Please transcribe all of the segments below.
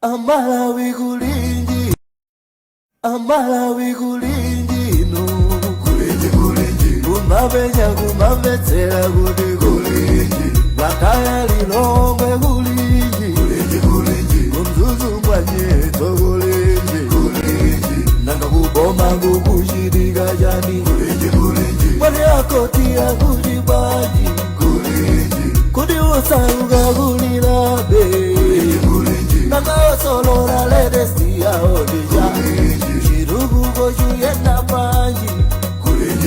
Amalawi kulinji, Amalawi kulinji inu, kulinji kulinji, kumapenya kumamvetsera kuti kulinji, Blantyre, Lilongwe kulinji, kulinji kulinji, kuMzuzu mwanyetso kulinji, kulinji, nanga kuboma kukuchitika chani, kulinji kulinji, mwani akoti akuti bwanji, kulinji, kuti usauka kulilabe, kulinji kulinji, nanga osolola latest yaodija, chitukuko chuyenda bwanji,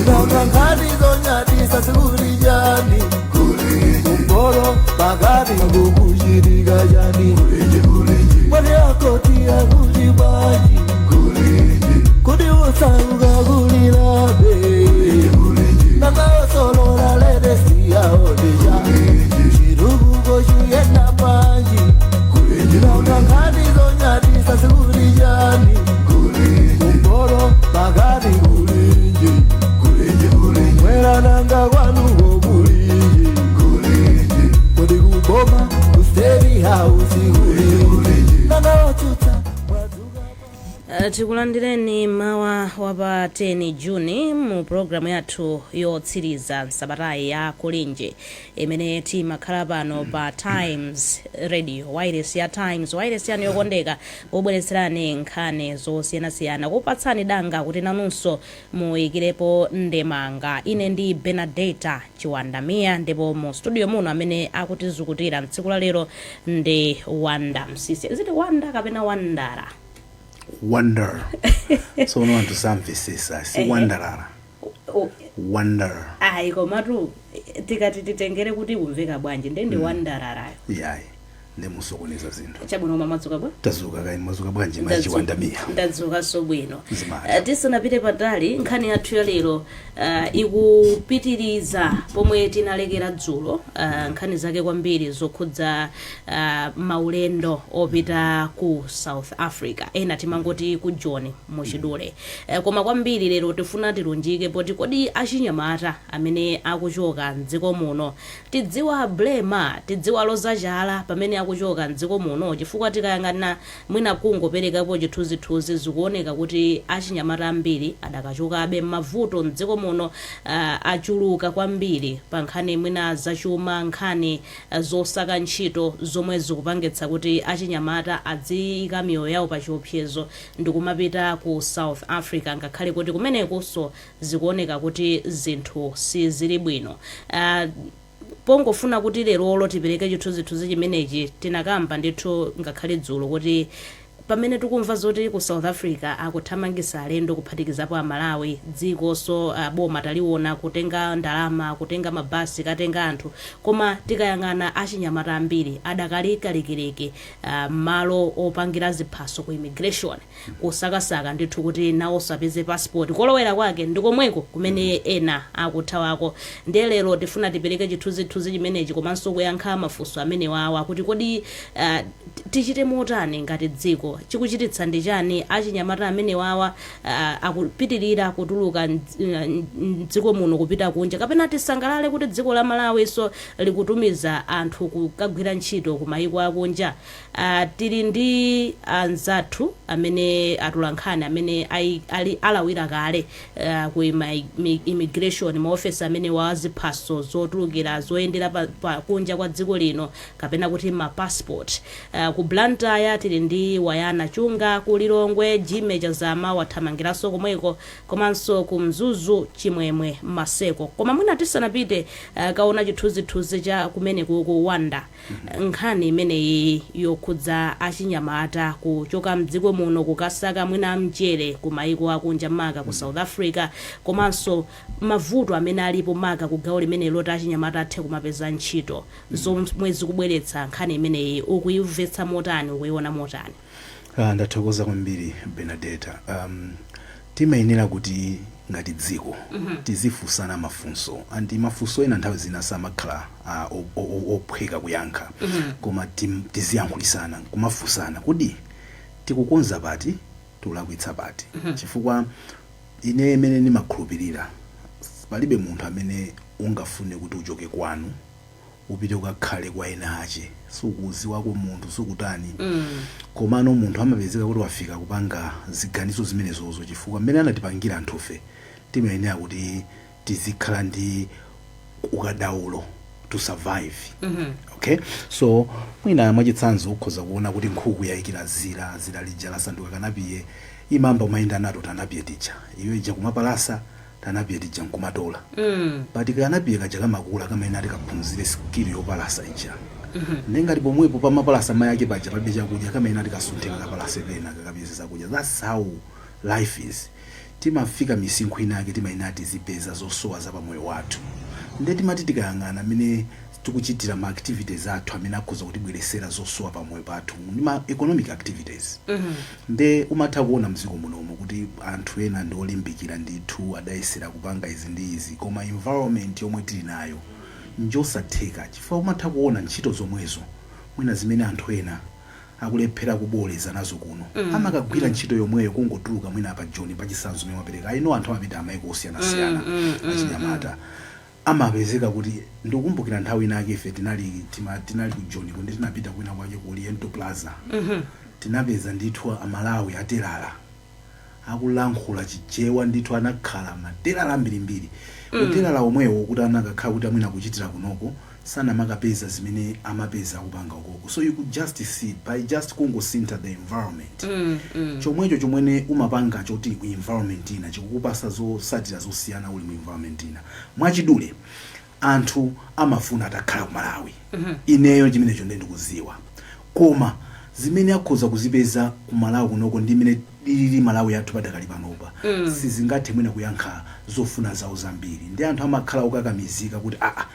nanga nkhani zonyadisa zikuli chani, kumbolo pakati kukuchitika chani, mwani akoti akuti bwanji, kuti usauka kulilabe, nanga osolola latest yaodija, chitukuko chuyenda bwanji, nanga nkhani zonyadisa zikuli chani, kumbolo pakati kulinji, mwera nanga kwanuko kulinji, kodi kuboma ku State House kulinji, nanga otsutsa mwadzuka? Tikulandireni mawa wapa 10 Juni mu programu yathu yotsiriza msabatayi ya Kulinji imene timakhala pano pa Times Radio, wireless ya Times, wireless yanu yokondeka, pobweretserani nkhani zosiyanasiyana, kupatsani danga kuti nanunso muyikirepo ndemanga. Ine ndi Benadeta Chiwandamiya, ndipo mu studio muno amene akutizukutira mtsiku la lero ndi Wanda Msisi. Ziti Wanda kapena Wandara? Wonder. Tsono anthu samvesesa, si wandarara. Wonder. Ayi, komatu tikati titengere kuti kumveka bwanji, nde ndi wandararayo. Yayi, ndimusokoneza zinthu. Chabwino, koma madzuka bwa? Tazuka kayi. Mwazuka bwanji, mayi Chiwandamiya? Ndadzukanso bwino. Zimata. Tisanapite patali, nkhani yathu ya lero ikupitiriza pomwe tinalekera dzulo. Nkhani zake kwambiri zokhudza maulendo opita ku South Africa, ena timangoti ku Joni muchidule. Koma kwambiri lero tifuna tilunjike poti kodi achinyamata amene akuchoka mdziko muno tidziwa blema, tidziwa loza chala pamene akuchoka mdziko muno? Chifukwa tikayang'ana, mwina kungoperekapo chithunzithunzi, zikuoneka kuti achinyamata ambiri adakachokabe. Mavuto mdziko muno achuluka kwambiri pa nkhani mwina zachuma, nkhani zosaka ntchito, zomwe zikupangitsa kuti achinyamata adziyika miyoyo yawo pa chiopsezo ndikumapita ku South Africa, ngakhale kuti kumenekunso zikuoneka kuti zinthu sizili bwino. Pongofuna kuti lerolo tipereke chithunzithunzi chimenechi, tinakamba ndithu ngakhale dzulo kuti pamene tikumva zoti ku South Africa akuthamangisa alendo kuphatikizapo Amalawi, dzikonso boma taliona kutenga ndalama, kutenga mabasi, katenga anthu, koma tikayang'ana achinyamata ambiri adakali kalikiliki malo opangira ziphaso ku immigration, kusakasaka ndithu kuti nawonso apeze passport. Kolowera kwake ndikomweko kumene ena akuthawako. Ndiye lero tifuna tipereke chithunzithunzi chimenechi komanso kuyankha mafunso amenewawa kuti kodi tichite motani ngati dziko? Chikuchititsa ndi chani achinyamata amenewawa akupitirira kutuluka mdziko muno kupita kunja? Kapena tisangalale kuti dziko la Malawiso likutumiza anthu kukagwira ntchito ku mayiko akunja? Tili ndi anzathu amene atolankhani amene ali alawira kale ku immigration, maofesi amene wa ziphaso zotulukira zoyendera pa kunja kwa dziko lino, kapena kuti ma passport. Ku Blantyre tili ndi Wayana Chunga, ku Lilongwe Jime Chazama wathamangiranso komweko, komanso ku Mzuzu Chimwemwe Maseko. Koma mwina tisanapite kaona chithunzithunzi cha kumene ku Wanda, nkhani imeneyi yokhudza achinyamata kuchoka mdziko muno kukasaka mwina mchere ku mayiko akunja, maka ku South Africa, komanso mavuto amene alipo maka ku gawo limene loti achinyamata athe kumapeza ntchito, zomwe zikubweretsa nkhani imeneyi, ukuyimvetsa motani? Ukuiona motani? Ndathokoza kwambiri, Benadeta. Timayenera kuti ngati dziko tizifunsana mafunso, and mafunso ena nthawi zina samakhala ophweka kuyankha, koma tiziyankhulisana kumafunsana kodi tikukonza pati, tikulakwitsa pati? Chifukwa ine imene ndimakhulupirira, palibe munthu amene ungafune kuti uchoke kwanu. Upite ukakhale kwa ena ache, sukuziwako munthu, sukutani. Komano munthu amapezeka kuti wafika kupanga ziganizo zimenezozo chifukwa mmene anatipangira anthufe, timayenera kuti tizikhala ndi ukadaulo to survive. Okay, so mwina mwachitsanzo ukhoza kuona kuti nkhuku yayikira zira, zira lija lasanduka kanapiye, imamba umayenda nato tanapiye tija, iyo ija kumapalasa tanapiye tija nkumatola. But kanapiye kaja kamakula, kamayenera tikaphunzire skill yopalasa ija. Nengati pomwepo pamapalasa mayi ake paja palibe chakudya, kamayenera tikasunthe kakapalase pena kakapeze zakudya. That's how life is. Timafika misinkhu inake, timayenera tizipeza zosowa za pamoyo wathu. Nde timati tikayang'ana amene tikuchitira ma activities athu amene akhoza kutibweresera zosowa pamoyo pathu ndi ma economic activities. Nde umatha kuona mdziko munomu kuti anthu ena ndi olimbikira ndithu, adayesera kupanga izi ndi izi, koma environment yomwe tili nayo njosatheka, chifukwa umatha kuona ntchito zomwezo mwina zimene anthu ena akulephera kuboleza nazo kuno, amakagwira ntchito yomweyo kungotuluka mwina pa Joni. Pachitsanzo mwe wapereka aino, anthu amapita amaiko osiyanasiyana. Achinyamata amapezeka kuti, ndikukumbukira nthawi inake ife tinali ku Joni kundi, tinapita kwina kwake ku Oriental Plaza. Tinapeza ndithu Amalawi atelala akulankhula Chichewa ndithu, anakhala matelala ambirimbiri. Utelala omwewo kuti anakakhala kuti amwina akuchitira kunoko, sanamakapeza zimene amapeza akupanga ukoko. So you could just see by just kungosintha the environment. Chomwecho chomwene umapanga choti ku environment ina chikukupasa zosatira zosiyana uli mu environment ina. Mwachidule, anthu amafuna atakhala ku Malawi. Ineyo chimenecho ndiye ndikuziwa, koma zimene akhoza kuzipeza ku Malawi kunoko ndi imene ilili Malawi yathu padakali panopa, sizingathe mwina kuyankha zofuna zawo zambiri. Ndi anthu amakhala okakamizika kuti, aa,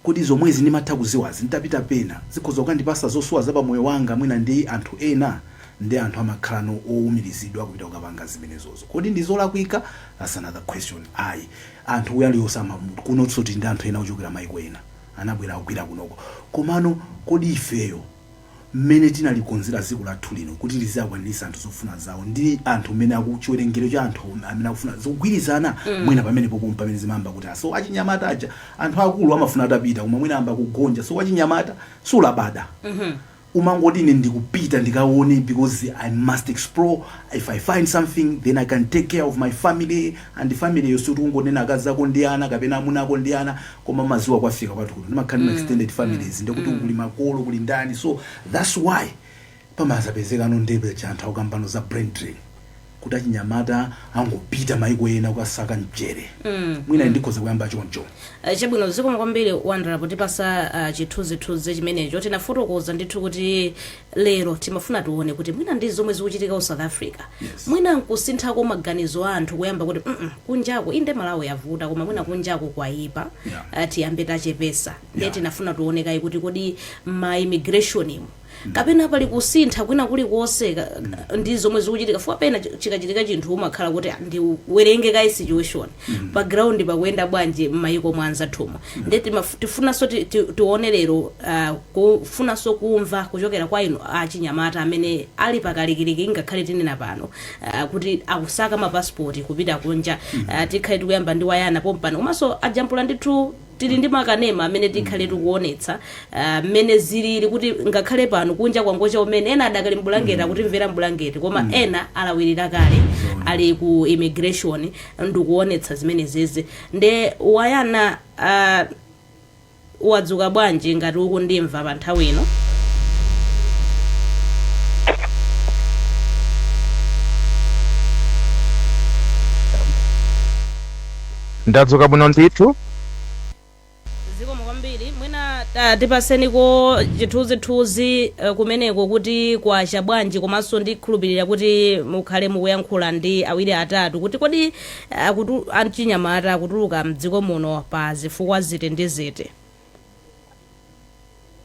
kuti zomwezi ndimatha kuziwazi, nditapita pena zikhoza kukandipasa zosowa za pamoyo wanga mwina ndi anthu ena. Ndi anthu amakhala no owumirizidwa kupita kukapanga zimenezozo. Kodi ndi zolakwika? That's another question. Ayi, anthu uyaliyonse kunonso tili ndi anthu ena ochokera maiko ena anabwera akugwira kunoko. Komano kodi ifeyo mmene tinalikonzera dziko lathu lino kuti lizakwanirisa anthu zofuna zawo ndi anthu mmene chiwerengero cha anthu amene akufuna zikugwirizana? Mwina pamene popo pamene zimayamba kuti so achinyamata aja, anthu akulu amafuna atapita, koma mwina amba kugonja. So achinyamata sulabada, umangoti ine ndikupita ndikaone because I must explore. If I find something, then I can take care of my family. And family yonse kuti ungonena akazi ako ndi ana kapena amuna ako ndi ana, koma maziwa kwafika kwathu kuti ndimakhala ndi ma extended families, ndikuti kuli makolo, kuli ndani. So that's why pamazapezekano ndebe cha anthu akukambano za brain drain, kuti achinyamata angopita maiko ena kukasaka mchere. Mwina ndikhoza kuyamba choncho. Chabwino, zikomo kwambiri Wandera potipasa chithunzithunzi chimenecho. Tinafotokoza ndithu kuti lero timafuna tione kuti mwina ndi zomwe zikuchitika ku South Africa, mwina nkusinthako maganizo a anthu kuyamba kuti kunjako inde Malawi yavuta, koma mwina kunjako kwayipa. Tiyambe tachepesa. Ndiye tinafuna tione kayi kuti kodi ma immigration imu kapena pali kusintha kwina kulikonse ndi zomwe zikuchitika fuka pena chikachitika chinthu umakhala kuti, ah, ndiwerenge kayi situation pa ground pakuyenda bwanji m'mayiko mwa anzathumo. Ndiye tifunanso tione lero, kufunanso kumva kuchokera kwa inu achinyamata amene ali pakalikiliki, ngakhale tinena pano kuti akusaka mapasipoti kupita kunja. Tikhale tikuyamba ndi Wayana pompano, komanso ajampula ndithu tili ndi makanema amene tikhale tikuonetsa mmene zilili kuti ngakhale pano kunja kwangocha umene ena adakali mbulangeti akutimvera mbulangeti, koma ena alawirira kale, ali ku immigration ndikuonetsa zimene zizi. Nde Wayana, wadzuka bwanji ngati ukundimva pa nthawi ino? Ndadzuka bwino ndithu. Zikomo kwambiri. Mwina tipaseniko chithunzithunzi kumeneko kuti kwacha bwanji, komanso ndikhulupirira kuti mukhale mukuyankhula ndi awiri atatu kuti kodi achinyamata akutuluka mdziko muno pa zifukwa ziti ndi ziti?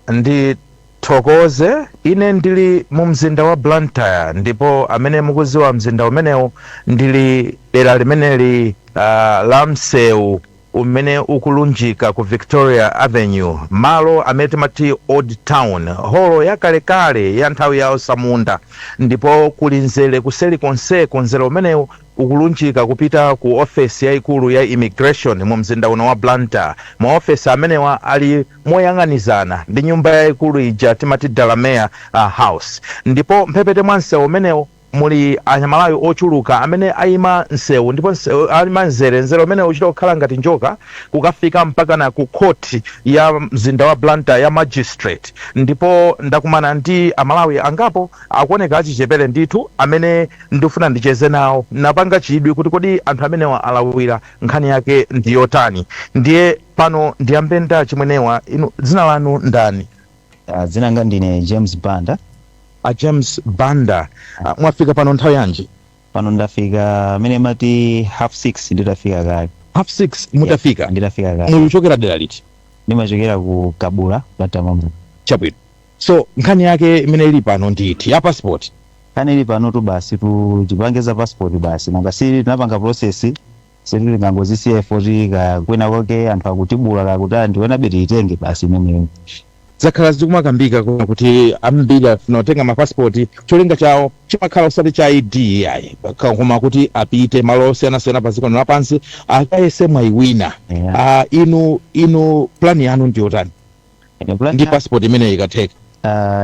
Ndithokoze. Ine ndili mu mzinda wa Blantyre, ndipo amene mukuziwa mzinda umenewu, ndili dera limeneli la msewu umene ukulunjika ku Victoria Avenue, malo amene timati Old Town, holo yakalekale ya nthawi ya osamunda, ndipo kuli mzere kuseli konseko. Mzere umenewu Ukulunjika kupita ku ofesi yayikulu ya immigration mu mzinda uno wa Blantyre. Maofesi amenewa ali moyang'anizana ndi nyumba yayikulu ija timati Delamere House, ndipo mphepete mwa msewu umenewo muli Anyamalawi ochuluka amene ayima msewu, ndipo msewu ayima mzere, mzere umene uchita kukhala ngati njoka kukafika mpaka na ku khoti ya mzinda wa Blantyre ya magistrate. Ndipo ndakumana ndi Amalawi angapo akuoneka achichepere ndithu amene ndifuna ndicheze nawo. Napanga chidwi kuti kodi anthu amenewa alawira nkhani yake ndiyotani? Ndiye pano ndiyambe nda chimwenewa. Inu dzina lanu ndani? Dzina langa ndine James Banda. A James Banda, mwafika pano nthawi yanji? Pano ndafika amene mati 6:30, nditafika kale. 6:30 mutafika? Yeah, nditafika kale. Mukuchokera dera liti? Ndimachokera ku Kabula, Blantyre. Chabwino. So nkhani yake imene ili pano nditi ya passport? Nkhani ili pano tu basi tu tipange za passport basi. Nanga si tinapanga process, sitingangozisiya foti ka kwena kwake anthu akutibula kakutani, ndiwenabe tiyitenge basi imeneyo. Zakhala zikumakambika kuna kuti ambiri afuna kutenga mapasipoti, cholinga chawo chimakhala osati cha ID ayi, koma kuti apite malo osiyanasiyana pa dziko lapansi akayese mwayi wina. Inu plan yanu ndiyotani Ine plan ndi passport imeneyi ikatheka?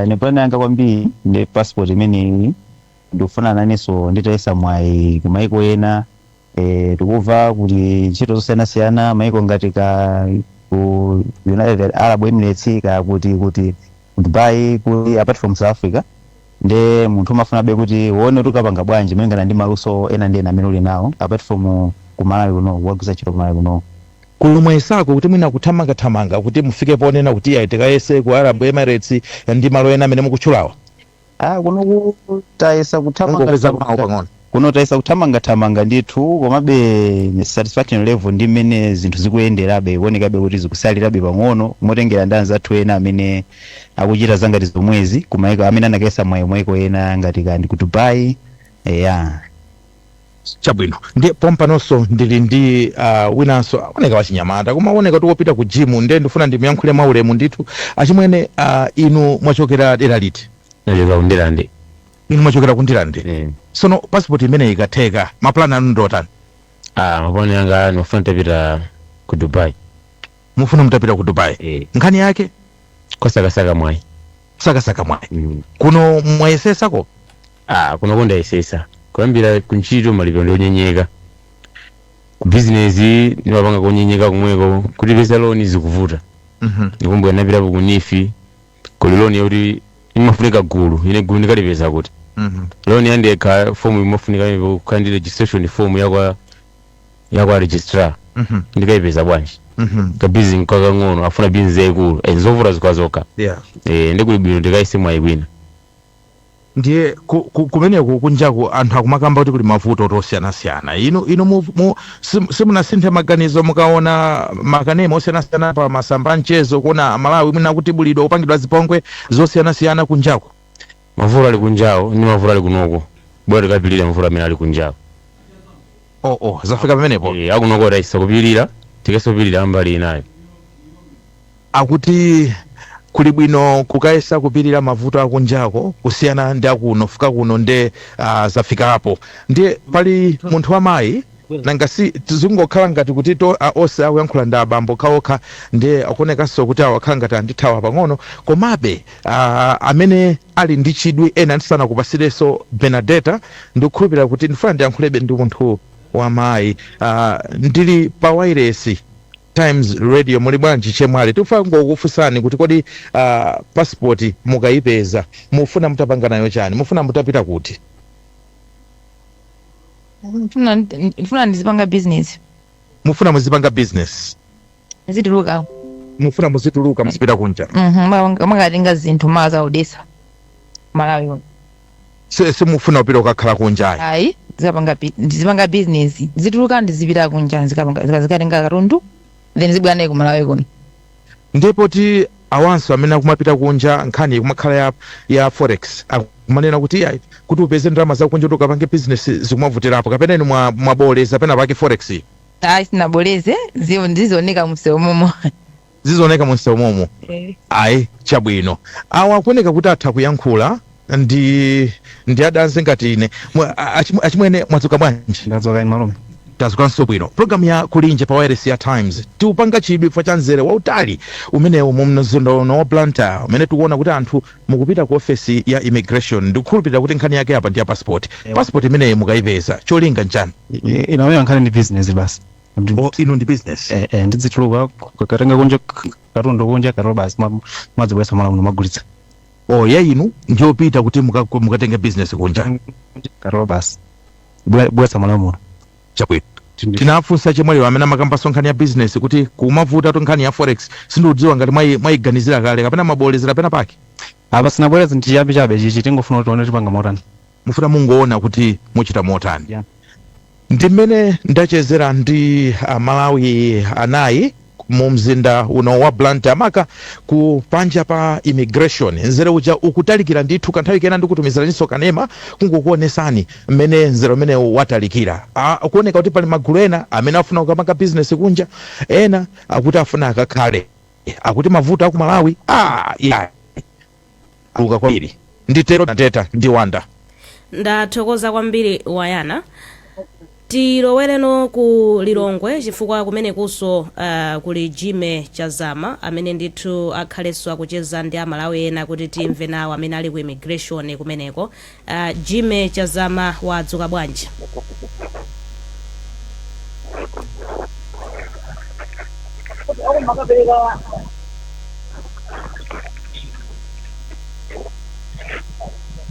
Ine plan yanga kwambiri ndi passport imeneyi. Ndikufuna nanenso nditayesa mwayi kumaiko ena. Tikumva kuti ntchito zosiyanasiyana maiko ngati ka ku United Arab Emirates, ka kuti Dubai, kuti apart from South Africa, nde munthu umafunabe kuti uone kuti ukapanga bwanji malingana ndi maluso ena ndi ena amene uli nawo apart from ku Malawi kuno, kuwagwiritsa ntchito ku Malawi kuno. Kuno mwayesako kuti mwina kuthamangathamanga kuti mufike ponena kuti iyayi, tikayese ku Arab Emirates ndi malo ena amene mukutchulawa? Ah, kuno tayesa kuthamanga. Ungokweza mawu pang'ono. Kuno tayesa kuthamangathamanga ndithu, komabe satisfaction level ndi mmene zinthu zikuyenderabe ikuonekabe kuti zikusalirabe pang'ono motengera ndi anzathu ena amene akuchita zangati zomwezi kumaiko amene anakayesa mwayi maiko ena ngati kandi ku Dubai, ya. Chabwino. Ndi pompanonso ndili ndi winanso aoneka wachinyamata koma aoneka kuti wopita ku gym, ndiye ndifuna ndimuyankhule mwaulemu ndithu. Achimwene, inu mwachokera dera liti? Nachokera kuNdirande. Inu mwachokera kuNdirande? Eh. Sono passport imeneyi ikatheka, mapulani anu ndotani? Ah, mapulani anga ndimafuna nditapita ku Dubai. Mufuna mutapita ku Dubai? Eh. Nkhani yake? Kosakasaka mwayi. Sakasaka mwayi. Kuno mwayesesako? Ah, kuno kundayesesa kuyambira kuntchito, malipiro ndionyenyeka, ku bizinesi ndimapanga kunyenyeka kumweko, kuti peza loan zikuvuta. Ndikumbuka ndinapitapo ku NEEF, kuli loan yakuti imafunika gulu, ine gulu ndikalipeza kuti? Loan yandekha, form imafunika kukhala ndi registration form yakwa registrar. Ndikayipeza bwanji? Ka business kakang'ono afuna business yayikulu, zovuta zokha zokha. Ndikuli bwino ndikayese mwayi kwina. Ndiye kumeneku kunjaku anthu akumakamba kuti kuli mavuto osiyanasiyana. Inu simunasinthe maganizo mukaona makanema osiyanasiyana pa masamba amchezo, kuona Malawi mwina kutibulidwa, kupangidwa zipongwe zosiyanasiyana kunjaku? Mavuto ali kunjawo ndi mavuto ali kunoko, bora tikapilira mavuto amene ali kunjawo. Oh, zafika pamenepo? Eh, akunoko tayesa kupilira, tikayesa kupilira ambali inayo. Akuti kuli bwino kukayesa kupirira mavuto akunjako kusiyana ndi akuno, fika kuno nde zafikapo. Ndiye pali munthu wamayi, nanga si zingokhala ngati kuti to onse akuyankhula ndi abambo okhaokha, ndiye akuonekanso kuti awo akhala ngati andithawa pang'ono. Komabe amene ali ndi chidwi ena, ndisanakupasirenso Benadeta, ndikukhulupirira kuti ndifuna ndiyankhulebe ndi munthu wamayi. Ndili pa wireless Times Radio. Muli bwanji chemwali? Tikufuna ngokufunsani kuti kodi passport mukayipeza mufuna mutapanga nayo chani? Mufuna mutapita kuti? Ndifuna ndizipanga business. Mufuna muzipanga business? Zituluka. Mufuna muzituluka, muzipita kunja? Mhm, makatenga zinthu mazaudesa Malawi kuno. Simufuna kupita kukakhala kunja ayi? Ayi, ndizipanga business, zituluka, ndizipita kunja, zikatenga katundu, then zibwera naye ku Malawi kuno. Ndipo ti awanso amene akumapita kunja, nkhani ikumakhala ya forex, akumanena kuti ayi, kuti upeze ndalama zakunja kuti ukapange business zikumavutirapo. Kapena inu mwaboleza pena pake forex? Ayi, sinaboleze, zizioneka msewu momo. Zizioneka munsewu momo? Eh. Ayi, chabwino. Awa akuoneka kuti atha kuyankhula. Ndi adanze ngati ine. Achimwene, mwadzuka bwanji? Ndadzuka, malume. Tadzukanso bwino. Programu ya Kulinje pa wireless ya Times, tiupanga chidwi chifukwa cha mzere wautali umenewu mu mzinda uno wa Blantyre, umene tikuona kuti anthu mukupita ku ofesi ya immigration. Ndikukhulupirira kuti nkhani yake apa ndi ya passport. Passport imeneyi mukayipeza, cholinga nchani? Inaweyo nkhani ndi business basi. O, inu ndi business? Eh, ndizituluka katenga kunja katundu kunja katolo basi, madzibwesa mala muno magulitsa. O, ya, inu ndiyopita kuti mukatenga business kunja. Katolo basi, bwesa mala muno. Chabwino. Tinafunsa chemwaliwo amene amakambanso nkhani ya business kuti kumavuta tu nkhani ya forex. Sindikudziwa ngati mwayiganizira kale kapena mabolezera pena pake. Apa sinabwereza, nchiyambi chabe chichi, tingofuna kuti tione tipanga motani. Mufuna mungoona kuti muchita motani. Yeah. Ndi mmene ndachezera ndi Amalawi anayi mu mzinda uno wa Blantyre, maka ku panja pa immigration. Mzere uja ukutalikira ndithu. Kanthawi kena ndikutumiziraninso kanema kungokuonesani mmene mzere umenewu watalikira. Kuoneka kuti pali magulu ena amene afuna kukapanga business kunja, ena akuti afuna akakhale, akuti mavuto aku Malawi yeah. Aluka kwambiri. Nditero nateta ndi Wanda. Ndathokoza kwambiri, Wayana. Tilowereno ku Lilongwe, chifukwa kumenekunso kuli Jime Chazama amene ndithu akhalenso akucheza ndi Amalawi ena kuti timve nawo amene ali ku immigration kumeneko. Jime Chazama, wadzuka bwanji?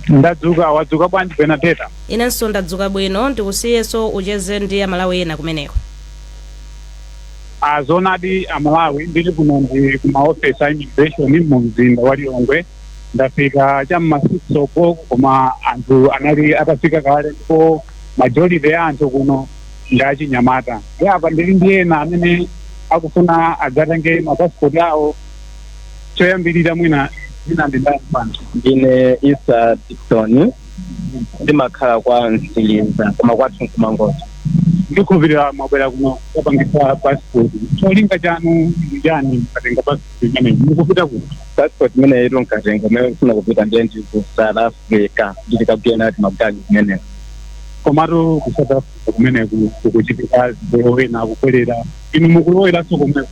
Ndadzuka. Wadzuka bwanji, Benadeta? Inenso ndadzuka bwino. Ndikusiyeso ucheze ndi Amalawi ena kumeneko. Azonadi Amalawi, ndili kuno, ndi kumaofesi a immigration mu mzinda wa Lilongwe. Ndafika cham'ma 6 o'clock, koma anthu anali atafika kale, ndipo majority ya anthu kuno ndi achinyamata. Ndi apa ndili ndi ena amene akufuna adzatenge mapasipoti awo. Choyambirira, mwina dzina ndi ndani pano? Ndine Isa Dickson, ndimakhala kwa Msiliza, koma kwathu nkumangoto. Ndikhulupirira mwabwera kuno kupangisa passport. Cholinga chanu ndi chani mukatenga passport imeneyi? Mukupita kuti? Passport imeneyi tunkatenga umene kufuna kupita, ndiye ndi ku South Africa, nditikagwira nati maganyu kumeneko. Komatu ku South Africa kumeneku kukuchitika zipolowe ena akubwerera, inu mukuloweranso komweko?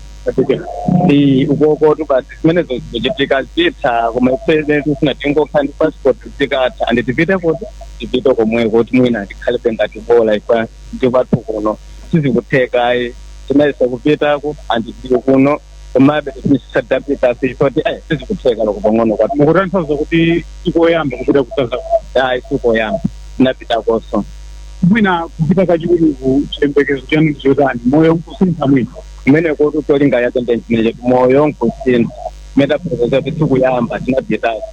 Ndi ukokotu basi, zimenezo zikuchitika zitha, koma ife tifuna tingokhala ndi passport, zikatha andi tipite kuti tipite komweko, kuti mwina tikhalepe ngati bola ifa ndi kwathu kuno sizikuthekayi. Tinayesa kupitako andi tili kuno, komabe tisadapitasi ifoti sizikutheka loko pang'ono kwathu. Mukutanthauza kuti sikoyamba kupita ku South Africa? Ayi, sikoyamba, tinapitakonso. Mwina kupita kachiwiriku, chiyembekezo chanu ndi chotani? Moyo nkusintha mwina? Kumene kotu tolinga yake ndenchineche, moyo nkusintha. Metafotokoza kuti sikuyamba, tinapitako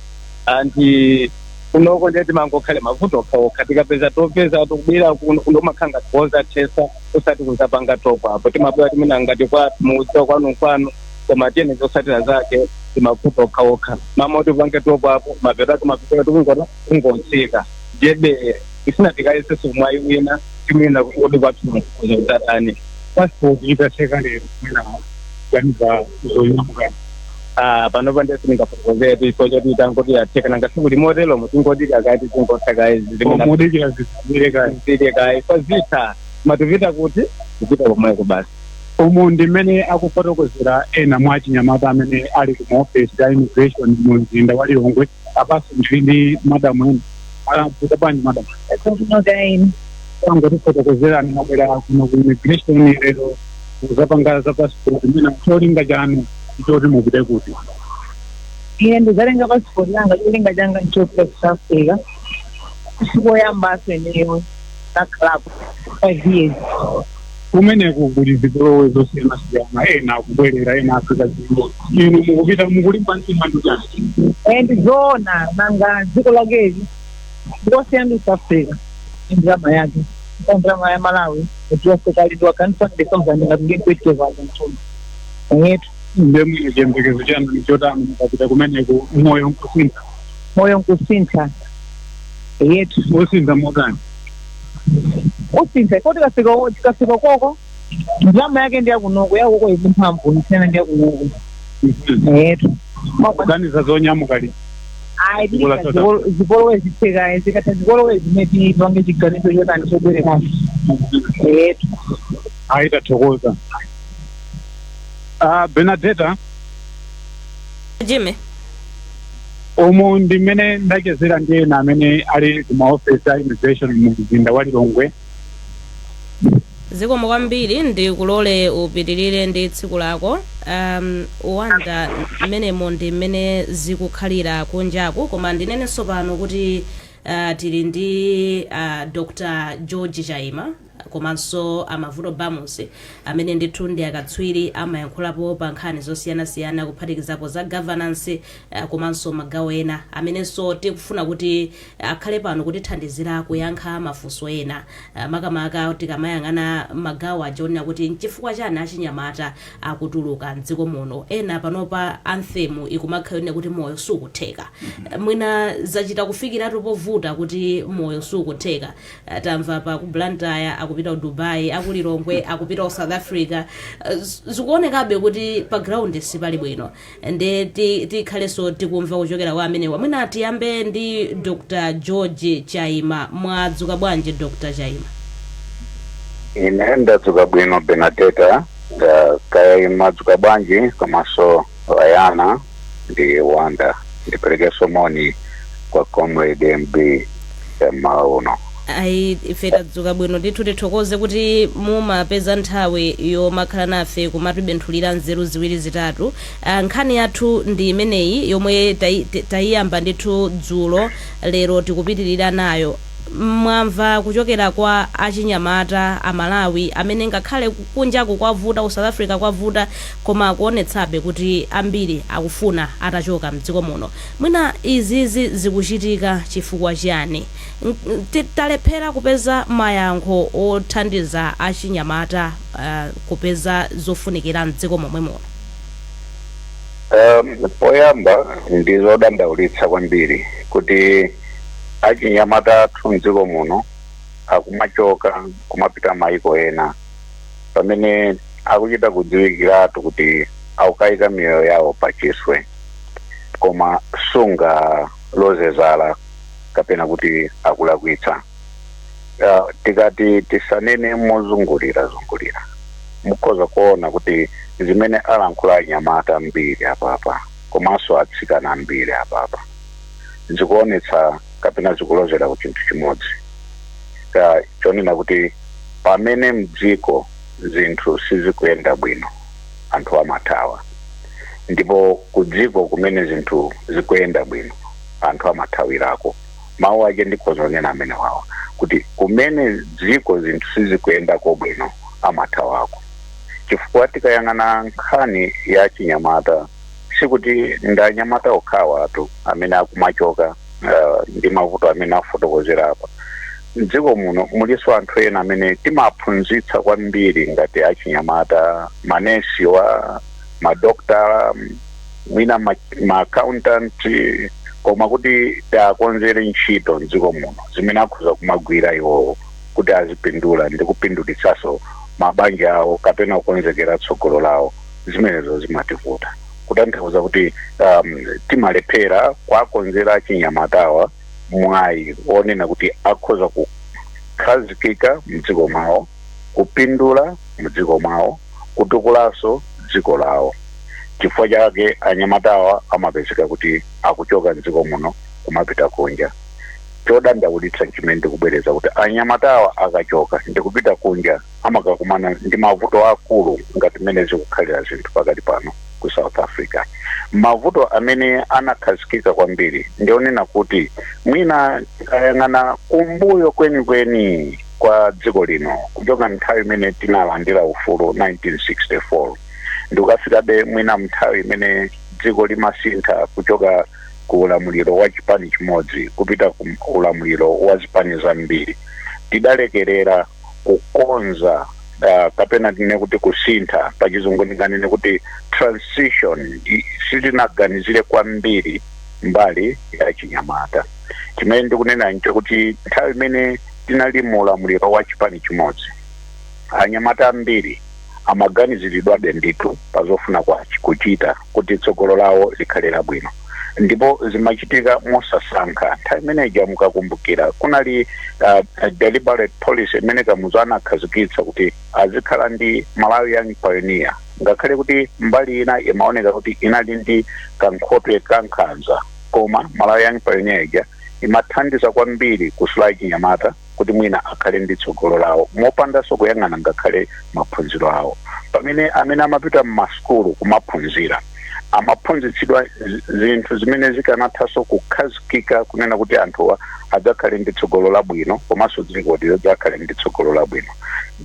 anti kunoko ndiye timangokhale mavuto okhaokha. Tikapeza topeza tikubwera kuno, kuno umakhala ngati kozathesa, usati kuzapanga top apo. Timabwera timene ngati kwathu mudziwa kwanu kwanu, koma tiyene zotsatira zake timavuto okhaokha. Mama tipange top apo, mapeto ake mapeteka tikungota kungotsika. Ndiyebe ifuna tikayeseso mwayi wina timwina kodi kwathu kuza kudzatani. Passport itatheka lero, mwina ganiza zoyamukani? Ah, panopa ndiye sindingafotokozetu ifo choti tangoti yatheka, nanga siku limoteromo tingoti kakati tingotheka izi. Modikira zizibwere kale. Zilekayi kwa zitha matipita kuti kupita komweko basi. Umu ndi mmene akufotokozera ena mwa achinyamata amene ali ku maofesi a immigration mu mzinda wa Lilongwe. Apanso ndili ndi madamu ena. Adzuka bwanji, madamu? Kunokaini. Angotifotokozerani, mwabwera kuno ku immigration lero kuzapanga za passport, mwina cholinga chanu choti mupite kuti? Ine ndizatenga passport yanga, cholinga changa nchopita ku South Africa. Sikoyambaso ineyo, nakhalapo 5 years. Kumeneku kuli zipolowe zosiyanasiyana, ena akubwerera, ena afika zimbo. Inu mukupita mukulimba mtima ndi chani? Ndizoona, nanga dziko lakeli ndikosiyana ndi South Africa. Ndalama yake, ndalama ya Malawi etiwasekali ndiwakanifandesauza ndingatungepetkevaza mtunda yetu. Ndiye mwine chiyembekezo chanu ni chotani mukapita kumeneku? Moyo nkusintha? Moyo nkusintha yetu. Usintha motani? Usintha ko tikafika koko, ndalama yake ndiyakunoko, yakoko ili mphamvu isiyana ndiyakunoko yetu. Kuganiza zonyamuka liti? Ayi. Dziko la South Africa. Zipolowe zitheka, zikatha zipolowe zimene tipange chiganizo chotani chobwerekanso etu. Ayi, tathokoza. Ah, Benadeta. Jimmy. Umu ndi mmene ndachezera ndi ena amene ali ku maofesi a immigration mu mzinda wa Lilongwe. Zikomo kwambiri, ndikulole upitirire ndi tsiku lako. Uwanda, mmenemo ndi mmene zikukhalira kunjaku, koma ndinenenso pano kuti tili ndi Dr George Chaima komanso Amavuto Bamusi, amene ndithu ndi akatswiri, amayankhulapo pa nkhani zosiyanasiyana, kuphatikizapo za governance, komanso magawo ena, amenenso tikufuna kuti akhale pano kutithandizira kuyankha mafunso ena, makamaka tikamayang'ana magawo aja onena kuti nchifukwa chani achinyamata akutuluka mdziko muno. Ena panopa anthem ikumakhala yonena kuti moyo sukutheka. Mwina zachita kufikiratu povuta kuti moyo sukutheka. Tamva pa ku Blantyre akupita ku Dubai, aku Lilongwe akupita ku South Africa. Zikuonekabe kuti pa ground sipali bwino, nde tikhalenso tikumva kuchokera kwa amenewa. Mwina tiyambe ndi Dr George Chaima. Mwadzuka bwanji, Dr Chaima? Ine ndadzuka bwino, Benadeta. Kaya madzuka bwanji, komanso Rayana ndi Wanda? Ndiperekenso moni kwa Comrade MB mmawa uno. Ayi, ife tadzuka bwino ndithu. Tithokoze kuti mumapeza nthawi yomakhala nafe kumatibenthulira nzeru ziwiri zitatu. Nkhani yathu ndi imeneyi yomwe tayiyamba ndithu dzulo, lero tikupitirira nayo. Mwamva kuchokera kwa achinyamata Amalawi amene ngakhale kunjaku kwavuta, ku South Africa kwavuta, koma akuonetsabe kuti ambiri akufuna atachoka mdziko muno. Mwina izizi zikuchitika chifukwa chiyani? Talephera kupeza mayankho othandiza achinyamata kupeza zofunikira mdziko momwe muno? Poyamba ndi zodandaulitsa kwambiri kuti achinyamata athu mdziko muno akumachoka kumapita maiko ena pamene akuchita kudziwikiratu kuti akukayika miyoyo yawo pachiswe, koma sungaloze zala kapena kuti akulakwitsa. Tikati tisanene mozungulira zungulira, mukhoza kuona kuti zimene alankhula anyamata ambiri apapa komanso atsikana ambiri apapa zikuonetsa kapena zikulozera ku chinthu chimodzi, chonena kuti pamene mdziko zinthu sizikuyenda bwino, anthu amathawa, ndipo ku dziko kumene zinthu zikuyenda bwino, anthu amathawirako. Mawu ake ndikhoza kunena amene wawa kuti kumene dziko zinthu sizikuyendako bwino, amathawako, chifukwa tikayang'ana nkhani ya chinyamata, sikuti ndi anyamata okhawa atu amene akumachoka ndi mavuto amene afotokozera apa. Mdziko muno muliso anthu ena amene timaphunzitsa kwambiri ngati achinyamata, manesi wa madokta, mwina ma accountant, koma kuti tiakonzere ntchito mdziko muno zimene akhoza kumagwira iwowo kuti azipindula ndi kupindulitsanso mabanja awo kapena kukonzekera tsogolo lawo, zimenezo zimativuta. Kutanthauza kuti timalephera kuakonzera achinyamatawa mwayi onena kuti akhoza kukhazikika mdziko mwawo, kupindula mdziko mwawo, kutukulanso dziko lawo. Chifukwa chake anyamatawa amapezeka kuti akuchoka mdziko muno kumapita kunja. Chodandaulitsa chimene ndikubwereza kuti anyamatawa akachoka ndikupita kunja, amakakumana ndi mavuto akulu ngati mmene zikukhalira zinthu pakati pano ku South Africa. Mavuto amene anakhazikika kwambiri ndionena kuti mwina tikayang'ana kumbuyo kwenikweni kwa dziko lino, kuchoka nthawi imene tinalandira ufulu 1964 ndikukafikabe mwina nthawi imene dziko limasintha kuchoka ku ulamuliro wa chipani chimodzi kupita ku ulamuliro wa zipani zambiri, tidalekerera kukonza, kapena tine kuti kusintha, pachizungu ndinganene kuti transition. Sitinaganizire kwambiri mbali ya chinyamata. Chimene ndikunena nchokuti nthawi imene tinali mu ulamuliro wa chipani chimodzi, anyamata ambiri amaganiziridwabe ndithu pazofuna kwa kuchita kuti tsogolo lawo likhale labwino. Ndipo zimachitika mosasankha. Nthawi imeneja, mukakumbukira, kunali a deliberate policy imene Kamuzu anakhazikitsa kuti azikhala ndi Malawi Young Pioneer, ngakhale kuti mbali ina imaoneka kuti inali ndi kankhope kankhanza, koma Malawi Young Pioneer ija imathandiza kwambiri kusula achinyamata kuti mwina akhale ndi tsogolo lawo mopandanso kuyang'ana ngakhale maphunziro awo. Pamene amene amapita mmasukulu kumaphunzira, amaphunzitsidwa zinthu zimene zikanathanso kukhazikika kunena kuti anthuwa adzakhale ndi tsogolo labwino, komanso dziko lidzakhale ndi tsogolo labwino.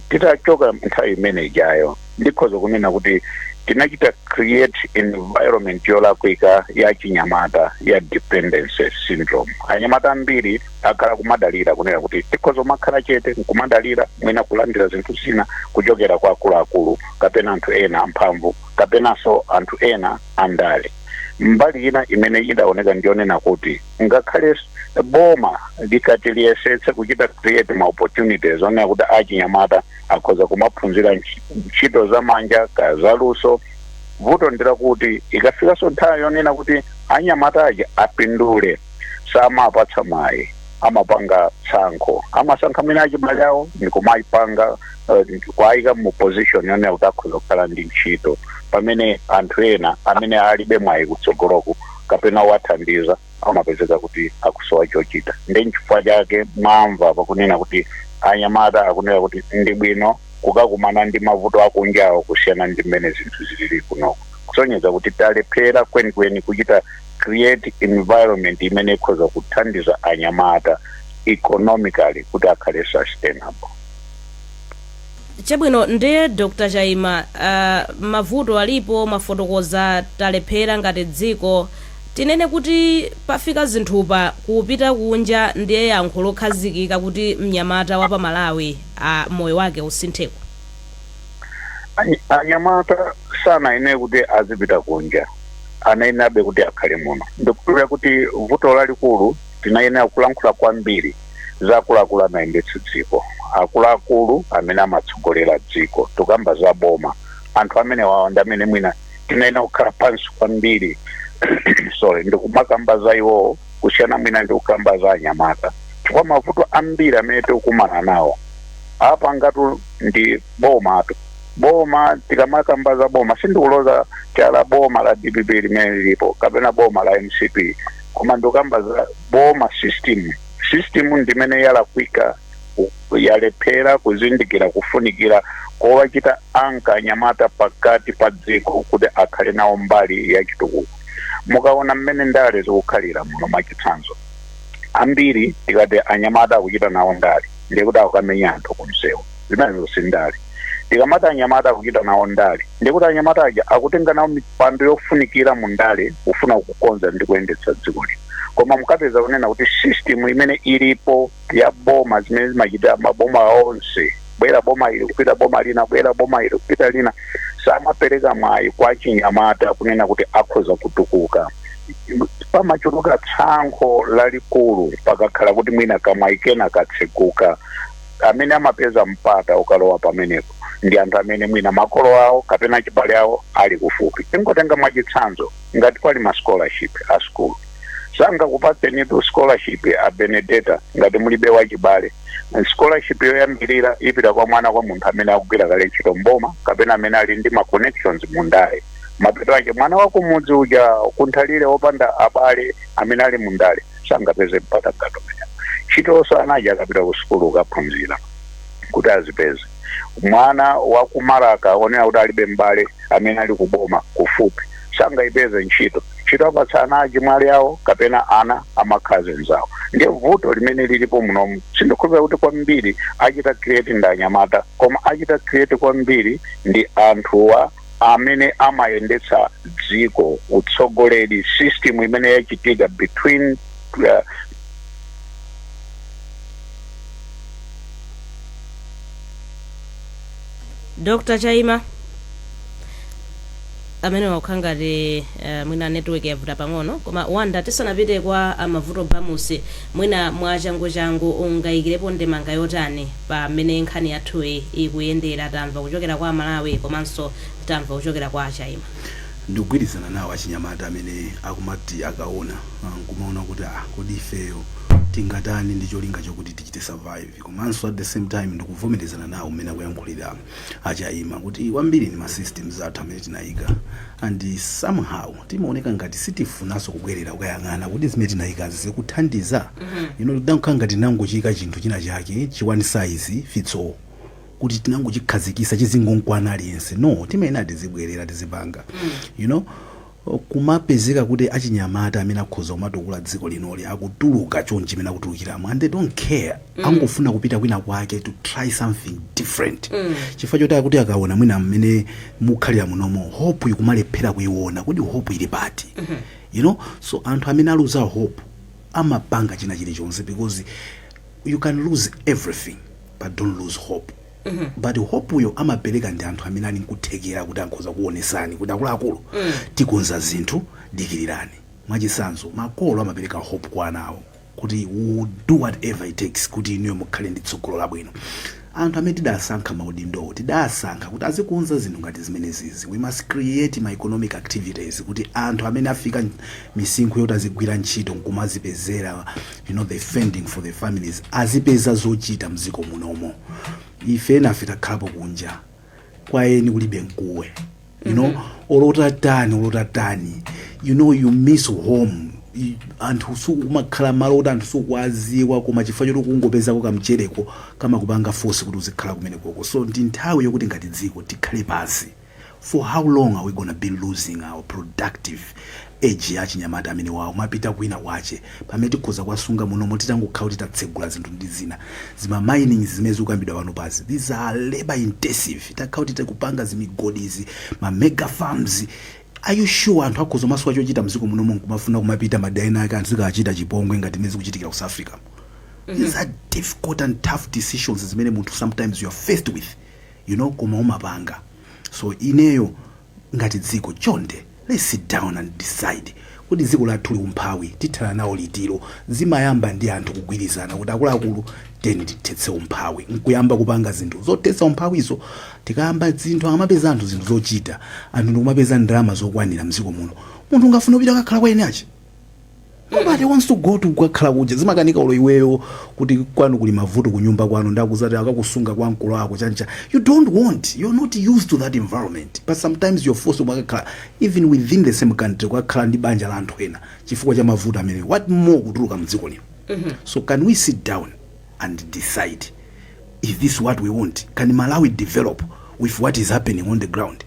Titachoka nthawi imene ijayo, ndikhoza kunena kuti tinachita create environment yolakwika ya chinyamata ya dependency syndrome. Anyamata ambiri akhala kumadalira, kunena kuti tikhoza kumakhala chete nkumadalira mwina kulandira zinthu zina kuchokera kwa akuluakulu kapena anthu ena amphamvu kapenanso anthu ena andale. Mbali ina imene idaoneka ndiyonena kuti ngakhale boma likati liyesetse kuchita create ma opportunities onena kuti achinyamata akhoza kumaphunzira ntchito zamanja ka zaluso, vuto ndilakuti ikafikanso nthawi yonena kuti anyamata aja apindule, samapatsa mwayi, amapanga tsankho, amasankha mwina achibale awo ndikumayipanga kuayika mu position yonena kuti akhoza kukhala ndi ntchito, pamene anthu ena amene alibe mwayi kutsogoloku kapena wathandiza amapezeka kuti akusowa chochita. Ndi nchifukwa chake mwamva pakunena kuti anyamata akunena kuti ndi bwino kukakumana ndi mavuto akunjawo kusiyana ndi mmene zinthu zilili kunoko, kusonyeza kuti talephera kwenikweni kuchita create environment imene ikhoza kuthandiza anyamata economically kuti akhale sustainable. Chabwino, ndiye Dr Chaima, mavuto alipo, mafotokoza, talephera ngati dziko. Tinene kuti pafika zinthupa kupita kunja ndiye yankho lokhazikika kuti mnyamata wa pa Malawi moyo wake usintheko? Anyamata sanayenere kuti azipita kunja, anayenabe kuti akhale muno. Ndikukhulupirira kuti vuto lalikulu, tinayenera kulankhula kwambiri za akuluakulu amayendetsa dziko, akuluakulu amene amatsogolera dziko, tukamba za boma. Anthu amene wawa ndi amene mwina tinayenera kukhala pansi kwambiri, sorry, ndikumakamba za iwowo kusiyana mwina ndi kukamba za anyamata, chifukwa mavuto ambiri amene tikukumana nawo apangatu ndi bomatu. Boma, tikamakamba za boma, sindikuloza chala boma la DPP limene lilipo kapena boma la MCP, koma ndikukamba za boma system. System ndimene yalakwika, yalephera kuzindikira kufunikira kowachita anchor anyamata pakati pa dziko kuti akhale nawo mbali ya chitukuko. Mukaona mmene ndale zikukhalira muno, mwachitsanzo, ambiri tikati anyamata akuchita nawo ndale, ndiye kuti akukamenya anthu kumsewu. Zimenezo si ndale. Tikamati anyamata akuchita nawo ndale, ndiye kuti anyamata aja akutenga nawo mipando yofunikira mu ndale kufuna kukonza ndi kuyendetsa dziko lino. Koma mukapeza kunena kuti system imene ilipo ya boma, zimene zimachita maboma onse, bwera boma ili kupita boma lina, bwera boma ili kupita lina, samapereka mwayi kwa chinyamata kunena kuti akhoza kutukuka. Pamachuluka tsankho lalikulu. Pakakhala kuti mwina kamwayi kena katseguka, amene amapeza mpata ukalowa pamenepo ndi anthu amene mwina makolo awo kapena achibale awo ali kufupi. Tingotenga mwachitsanzo, ngati pali ma scholarship a school, sangakupatsenitu scholarship a Benedetta ngati mulibe wachibale. Scholarship yoyambirira ipita kwa mwana kwa munthu amene akugwira kale ntchito mboma kapena amene ali ndi ma connections mundale. Mapeto ake mwana wa kumudzi uja kunthalire, wopanda abale amene ali mundale, sangapeze mpata ngati umenewo. Ntchitonso anaja akapita ku sukulu kukaphunzira kuti azipeze, mwana wa kumaraka onena kuti alibe mbale amene ali kuboma kufupi sangayipeze ntchito. Ntchito apatsa ana achimwali awo kapena ana ama cousins awo. Ndiye vuto limene lilipo munomu, sindikhulupirira kuti kwambiri achita create ndi anyamata, koma achita create kwambiri ndi anthuwa amene amayendetsa dziko, utsogoleri, system imene yachitika between Dr Chaima amene wakhala ngati mwina network yavuta pang'ono. Koma Wanda, tisanapite kwa amavuto Bamusi, mwina mwa changu ungayikirepo ndemanga yotani pamene nkhani yathuyi ikuyendera? Tamva kuchokera kwa Malawi komanso tamva kuchokera kwa Chaima. Ndikugwirizana nawo achinyamata amene akumati akaona, nkumaona kuti, ah, kodi ifeyo tingatani ndi cholinga chokuti tichite survive? Komanso at the same time ndikuvomerezana nawo mmene akuyankhulira achayima kuti kwambiri ni ma systems athu amene tinayika, and somehow timaoneka ngati sitifunanso kubwerera kukayang'ana kuti zimene tinayikazi zikuthandiza. Tidankhala ngati tinangochika chinthu china chake chi one size fits all, kuti tinangochikhazikisa chizingonkwana aliyense. No, timayenera tizibwerera, tizipanga kumapezeka kuti achinyamata amene akhoza kumatukula dziko linoli akutuluka chonchi chimene akutulukiramo, and they don't care. Angofuna kupita kwina kwake to try something different, chifukwa choti akuti akaona mwina mmene mukhalira munomo, hope ikumalephera kuiona kuti hope ili pati. So anthu amene aluza hope amapanga china chilichonse, because you can lose everything but don't lose hope. But hope uyo amapereka ndi anthu amene ali nkuthekera kuti akhoza kuonesani kuti, akuluakulu, tikonza zinthu, dikirirani. Mwachitsanzo, makolo amapereka hope kwa ana awo kuti we will do whatever it takes kuti inuyo mukhale ndi tsogolo labwino. Anthu amene tidasankha maudindowo, tidasankha kuti azikonza zinthu ngati zimenezizi. We must create ma economic activities kuti anthu amene afika misinkhu yoti azigwira ntchito nkumazipezera, the fending for the families, azipeza zochita mdziko munomo. Ife nafe takhalapo kunja kwa eni, kulibe mkuwe. Olotatani, olotatani, you miss home. Anthu sukumakhala malo kuti anthu sukuwaziwa, koma chifukwa choti kungopezako kamchereko kamakupanga force kuti uzikhala kumene koko. So ndi nthawi yokuti ngati dziko tikhale pansi. For how long are we gonna be losing our productive age ya chinyamata amene wawo mapita kwina kwache, pamene tikhoza kwasunga munomo titangokhala kuti tatsegula zinthu ndi zina, zima mining zimene zikuyambidwa pano pasi? These are labor intensive. Takhala kuti tikupanga zimigodizi, ma mega farms, are you sure anthu akhoza masowa chochita mdziko munomo nkumafuna kumapita madayina ake, anthu zikachita chipongwe ngati zimene zikuchitikira ku South Africa? These are difficult and tough decisions zimene munthu sometimes you are faced with, koma umapanga. So ineyo ngati dziko, chonde, let's sit down and decide kuti dziko lathu umphawi tithana nawo litiro. Zimayamba ndi anthu kugwirizana kuti, akuluakulu, teni tithetse umphawi, nkuyamba kupanga zinthu zothetsa umphawizo. Tikayamba zinthu, amapeza anthu zinthu zochita, anthu ndikumapeza ndalama zokwanira mdziko muno, munthu ungafuna kupita kakhala kwa eni ache? Nobody wants to go to kukakhala kuja. Zimakanika ulo iweyo kuti kwanu kuli mavuto, kunyumba kwanu ndakuzati akakusunga kwa mkulu ako chancha, you don't want, you're not used to that environment. But sometimes you're forced kumakakhala even within the same country, kukakhala ndi banja la anthu ena chifukwa cha mavuto amene. What more kutuluka mdziko lino? So can we sit down and decide, is this what we want? Can Malawi develop with what is happening on the ground?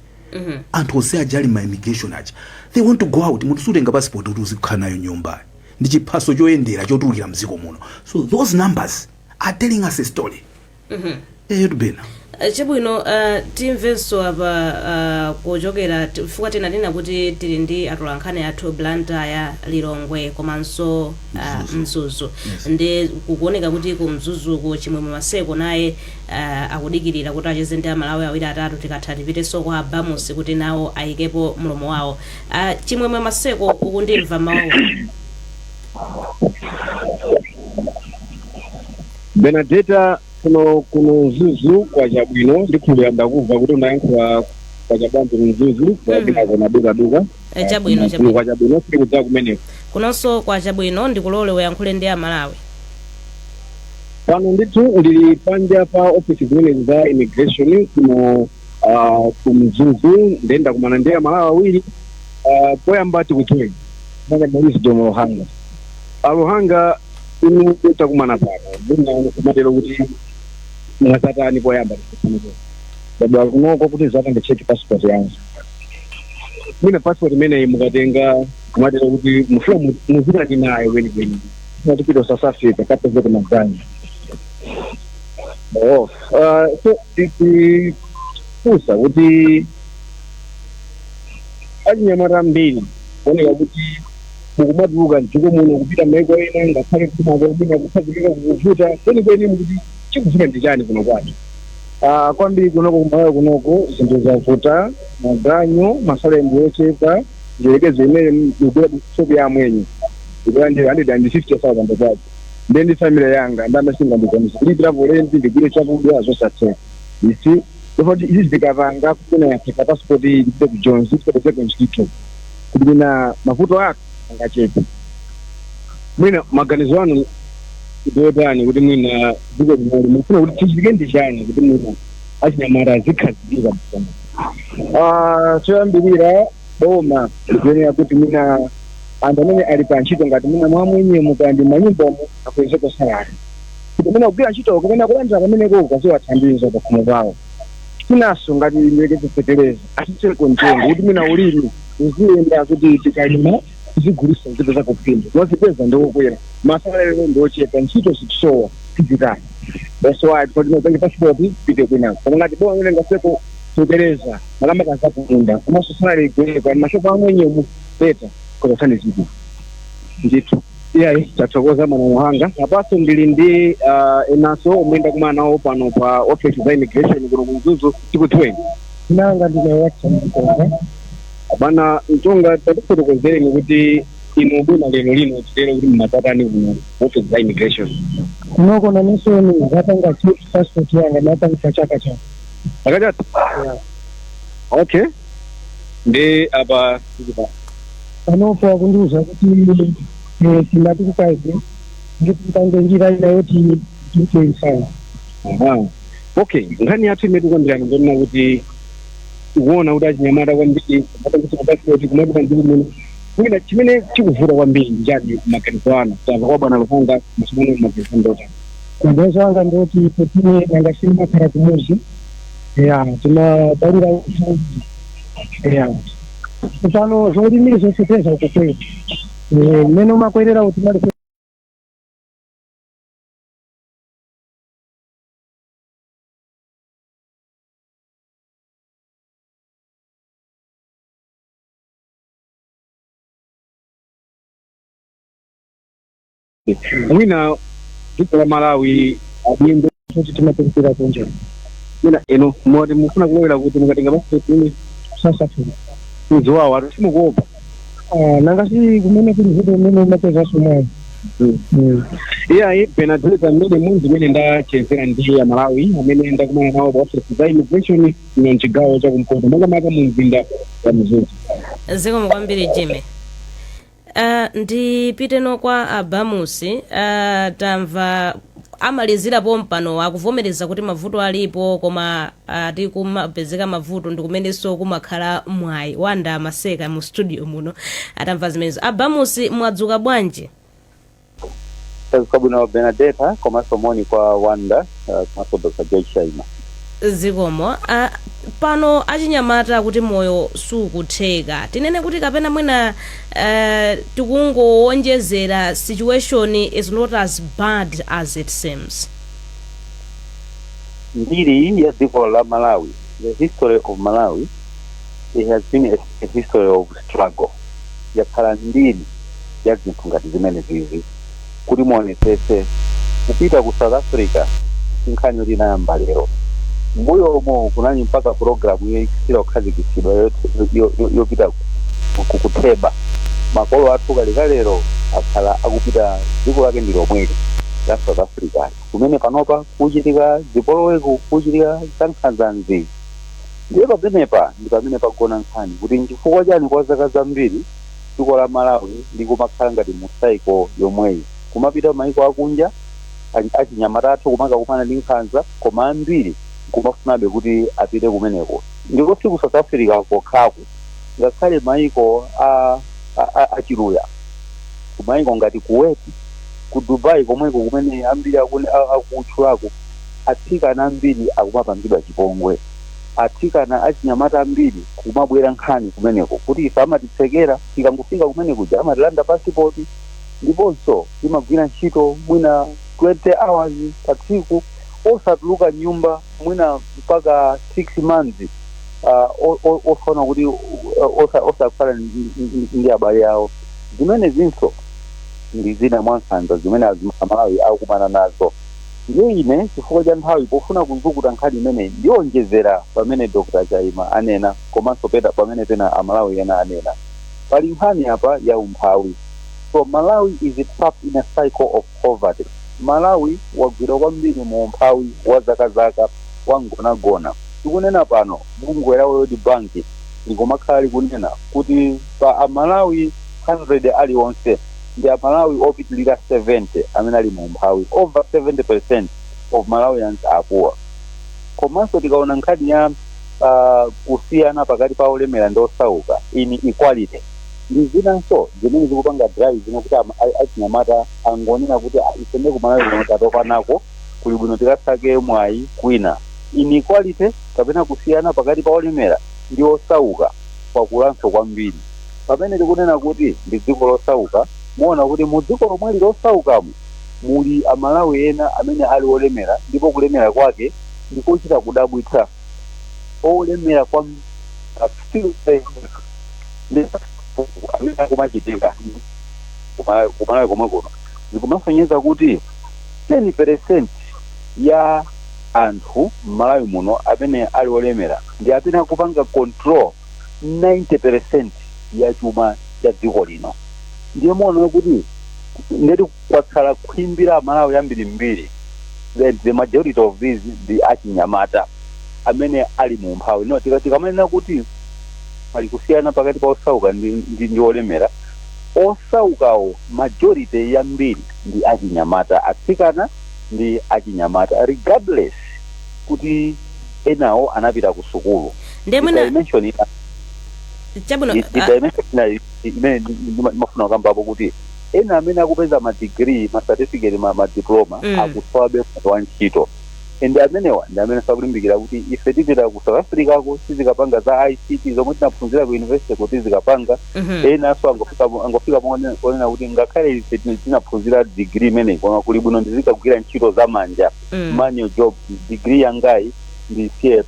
Anthu onse aja ali ma immigration aja, they want to go out. Munthu sutenga passport kuti uzikhala nayo nyumba, ndi chiphaso choyendera chotulukira mdziko muno. So those numbers are telling us a story. Eyo bena. Chabwino, timvenso apa kuchokera chifukwa tinanena kuti tili ndi atolankhani athu Blantyre, Lilongwe komanso Mzuzu. Ndi kukuoneka kuti ku Mzuzuku Chimwemwe Maseko naye akudikirira kuti acheze ndi Amalawi awiri atatu. Tikatha tipitenso kwa Abamusi kuti nawo ayikepo mlomo wawo. Chimwemwe Maseko, ukundimva mawu? Benadeta, kuno Mzuzu kwachabwino. Ndikhulupirira ndakumva kuti unayankhula kwachabwanji ku Mzuzu. Kwabwino, dukaduka. Chabwino, chabwino. Kwachabwino, sikudza kumeneko. Kunonso kwachabwino. Ndikulole uyankhule ndi Amalawi. Pano ndithu ndili panja pa ofisi zimenezi za immigration kuno ku Mzuzu. Ndenda kumana ndi Amalawi awiri. Poyamba tikudziweni. Mwana Wisdom Luhanga. Aluhanga, inu takumana pano, mwina kumatero kuti mwasatani poyamba? Ndabwera kunoko kuti zapange check passport yanga. Mwina passport imeneyi mukatenga, kumatero kuti mufuna muzitani nayo kwenikweni? Tipita South Africa, kapezeke maganyu. Oh, so tikufunsa kuti achinyamata ambiri kuoneka kuti mukumatuluka mdziko muno kupita maiko ena, ngakhale kuti mwina kukhazikika kukuvuta. Kwenikweni mukuti chikuvuta ndi chani kuno kwathu? Kwambiri kunoko kumalawi kunoko zinthu zavuta, maganyu, ma salary ndi ochepa. Ndiyerekeze imene ndikugula shop ya amwenye, ndikulandira 150,000 kwacha, ndiye ndi family yanga ndamasinga ndikwanisa kulipirapo rent, ndigule chakudya, zosatheka isi. Ndifoti izi zikapanga kuna yatheka passport ndipite ku Jones, ndipite ntchito kuti mina mavuto ako angachepe. Mwina maganizo anu ndiotani kuti mwina dziko linoli mufuna kuti chichitike ndi chani kuti mwina achinyamata azikhazikika msongo? Choyambirira, boma likuyenera kuti mwina anthu amene ali pa ntchito, ngati mwina mwamwenyemo kandi manyumbomo, akwezeko salary kuti mwina kugwira ntchito kumene akulandira pameneko kaziwathandiza pakhomo pawo. Chinanso, ngati ndilekeze fetereza, asitseko mtengo kuti mwina ulimi uziyenda, kuti tikalima tizigulisa, zipeza kuphindu. Nozipeza ndiokwera, ma salary ndiochepa, ntchito zikusowa, tizitani? That's why kuti pange passport pite kwinako. Koma ngati boma imene ngaseko fetereza, makamaka zakunda, komanso salary igwere ani mashopu amwenyemo beta kutothandizidwa ndithu. Iyayi, tathokoza mwana Muhanga. Apaso ndili ndi enanso omwe ndakumana nawo pano pa office za immigration kuno ku Mzuzu. Tikudziweni? Nanga ndine Watson Mtonga. Bwana Mtonga, tatifotokozereni kuti inu bwina lero lino titero kuti mmatatani ku office za immigration? Kunoko nanenso zapanga passport yanga, napangisa chaka chano. Akachati? Yeah. Okay, ndi apa Panopo akundiuza kuti timati kukaide ndikuti pange njira ina yoti tiite. Aha. Okay, nkhani yathu imene tikukambirana ndionena kuti tikuona kuti achinyamata kwambiri kumapangisa mapasipoti kumapita mdziko muno. Mwina chimene chikuvuta kwambiri ndi chani maganizo anu? Tamva kwa bwana Luhanga, masomano maganizo ndotani? Maganizo anga ndoti potine nanga simakhala kumuzi ya timadalira ufundi ya pano zolimira zofeteza ukukwera mmene umakwerera kuti mali. Mwina dziko la Malawi adindo kuti timapelekera kunja. Mwina ino moti mufuna kulowera kuti mukatenga pasipoti imene South Africa. Mziwawo atu simukuopa? Nanga si kumene kuli vuto umene umapezaso mwayi. Iyayi, Benadeta, mmene munzi imene ndachezera ndi Amalawi amene ndakumana nawo pa office za immigration ino mchigawo chakumpoto, makamaka mu mzinda wa Mzuzu. Zikomo kwambiri, Jimmy. Ndipiteno kwa Abamusi. Tamva amalizira pompano, akuvomereza kuti mavuto alipo, koma ati kumapezeka mavuto ndi kumenenso kumakhala mwayi. Wanda amaseka mu studio muno atamva zimenezo. Abamusi, mwadzuka bwanji? Tadzuka bwino, Benadeta, komanso moni kwa Wanda, komanso Dr George Chaima. Zikomo. Pano achinyamata kuti moyo sukutheka, tinene kuti kapena mwina tikungowonjezera, situation is not as bad as it seems? Mbiri ya dziko la Malawi, the history of Malawi, it has been a history of struggle. Yakhala mbiri ya zinthu ngati zimene zizi. Kuti muonetsetse, kupita ku South Africa nkhani yoti inayamba lero. Mbuyomo kunali mpaka programu yoyikisira kukhazikitsidwa yopita kutheba. Makolo athu kalekalero akhala akupita dziko lake ndi lomweli la South Africa, kumene panopa kuchitika zipoloweku, kuchitika zankhanzanzi. Ndiye pamenepa ndi pamene pagona nkhani kuti nchifukwa chani kwa zaka zambiri dziko la Malawi likumakhala ngati mu cycle yomweyi, kumapita maiko akunja, achinyamata athu kumakakumana ndi nkhanza, koma ambiri kumafunabe kuti apite kumeneko. Ndipo si ku South Africa kokhaku, ngakhale maiko achiluya, kumaiko ngati Kuwait, ku Dubai komweko kumene ambiri akutchulako, atsikana ambiri akumapangidwa chipongwe, atsikana achinyamata ambiri kumabwera nkhani kumeneko kuti ife amatitsekera, tikangofika kumene kuja amatilanda pasipoti, ndiponso timagwira ntchito mwina 20 hours pa tsiku, osatuluka nyumba mwina mpaka 6 months, osafuna kuti osakhala ndi abale awo. Zimene zinso ndi zina mwa nkhanza zimene Amalawi akukumana nazo. Ndiye ine, chifukwa cha nthawi, pofuna kuzukuta nkhani imeneyi, ndionjezera pamene Dr Chaima anena, komanso pena pamene pena Amalawi ena anena. Pali nkhani apa ya umphawi. So Malawi is trapped in a cycle of poverty. Malawi wagwira kwambiri mu umphawi wa zakazaka, wangonagona. Tikunena pano, bungwe la World Bank likumakhala likunena kuti pa Amalawi 100 aliwonse, ndi Amalawi opitilira 70 amene ali mu umphawi. Over 70% of Malawians are poor. Komanso tikaona nkhani ya kusiyana pakati pa olemera ndi osauka, inequality, ndi zinanso zimene zikupanga drive zino kuti achinyamata angonena kuti, "Ah, ife ndi kuMalawi kuno tatopa nako, kuli bwino tikasake mwayi kwina." Inequality kapena kusiyana pakati pa olemera ndi osauka kwakulanso kwambiri. Pamene tikunena kuti ndi dziko losauka, muona kuti mu dziko lomweli losaukamo muli Amalawi ena amene ali olemera, ndipo kulemera kwake ndikochita kudabwitsa, olemera kwa ndi amene akumachitika kuMalawi komwe kuno. Zikumasonyeza kuti 10% ya anthu m'Malawi muno amene ali olemera ndi amene akupanga control 90% ya chuma cha dziko lino. Ndiye muona kuti ndeti kwakhala khwimbi la Amalawi ambirimbiri, the majority of these ndi achinyamata amene ali mu umphawi. No, tikamanena kuti pali kusiyana pakati pa osauka ndi olemera, osaukawo majority yambiri ndi achinyamata, atsikana ndi achinyamata, regardless kuti enawo anapita ku sukulu. Ndiye mwina Dimension ina Chabwino. Dimension ina imene ndimafuna kukambapo, kuti ena amene akupeza ma degree, ma certificate, ma diploma, akusowabe mwayi wa ntchito, and amenewa ndi amene sakulimbikira kuti ife tipita ku South Africa ko, tizikapanga za ICT zomwe tinaphunzira ku university kuti tizikapanga. Enanso angofika ponena kuti ngakhale ife tinaphunzira degree imeneyi, koma kuli bwino ndizikagwira ntchito za manja, manual job, degree yangayi ndisiye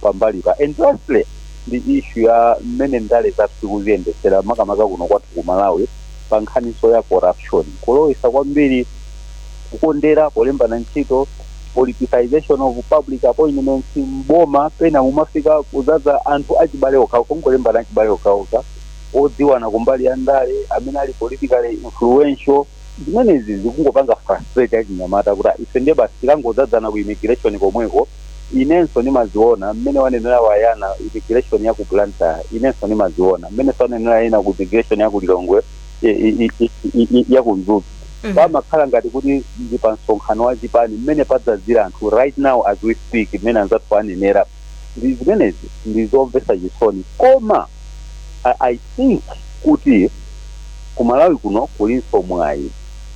pambali pa. And lastly, ndi issue ya mmene ndale zathu tikuziyendesera, makamaka kuno kwathu ku Malawi, pa nkhaniso ya corruption, kulowesa kwambiri kukondera polembana ntchito, politicization of public appointments mboma. Pena mumafika kuzaza anthu achibale okha, kungolembana achibale okhaokha, odziwana kumbali ya ndale, amene ali politically influential. Zimenezi zikungopanga frustrate achinyamata kuti, "Ah, ife ndiye basi tikangodzadzana ku immigration komweko." Inenso ndimaziona mmene wanenera wayana immigration ya ku Blantyre, inenso ndimaziona mmene sanenera ena ku immigration ya ku Lilongwe, ya ku Mzuzu. Pamakhala ngati kuti ndi pa msonkhano wa chipani mmene padzazira anthu right now as we speak, mmene anzathu anenera. Ndi zimenezi ndi zomvetsa chisoni, koma I think kuti kuMalawi kuno kulinso mwayi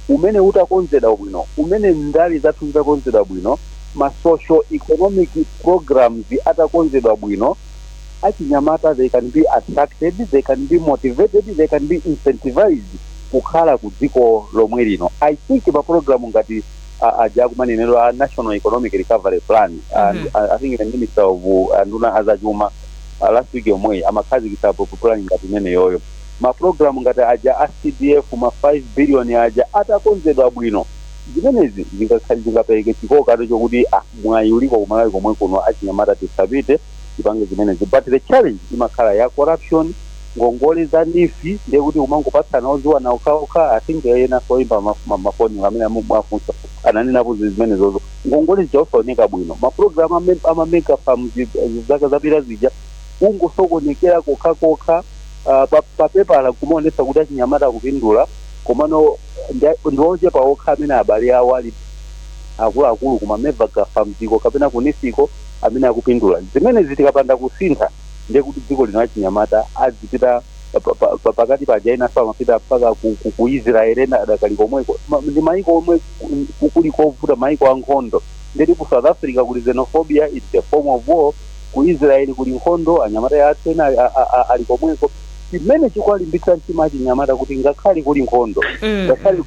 umene utakonzedwa bwino, umene ndale zathu zitakonzedwa bwino, ma social economic programs atakonzedwa bwino, achinyamata they can be attracted, they can be motivated, they can be incentivized kukhala ku dziko lomwe lino. I think pa program ngati aja akumanenero a National Economic Recovery Plan, and I think the minister of nduna azachuma last week yomweyi amakhazikitsa plan ngati imeneyoyo. Ma program ngati aja a CDF, ma 5 billion aja atakonzedwa bwino, zimenezi zingapereke chikokato chokuti, ah, mwayi uliko kuMalawi komwe kuno, achinyamata tisapite, tipange zimenezi. But the challenge imakhala ya corruption, ngongole za NEEF, ndiye kuti umangopatsana oziwana okhaokha. I think ena soimba mafoni amene mwafunsa ananenapo zimenezozo. Ngongole zija osaoneka bwino, mapulogalamu ama mega farm zaka zapita zija kungosokonekera kokhakokha, papepala kumaonetsa kuti achinyamata akupindula, komano ndi ochepa okha amene abale awo ali akuluakulu kuma mega farmsiko kapena ku NEEFiko amene akupindula. Zimenezi tikapanda kusintha, ndiye kuti dziko lino achinyamata azipita pakati paja. Ena amapita mpaka ku Israel, ena adakali komweko. Ndi maiko omwe kuli kovuta, maiko ankhondo. Ndeti ku South Africa kuli xenophobia, it's a form of war. Ku Israel kuli nkhondo, anyamata athu ena ali komweko. Chimene chikuwalimbitsa mtima achinyamata kuti ngakhale kuli nkhondo, ngakhale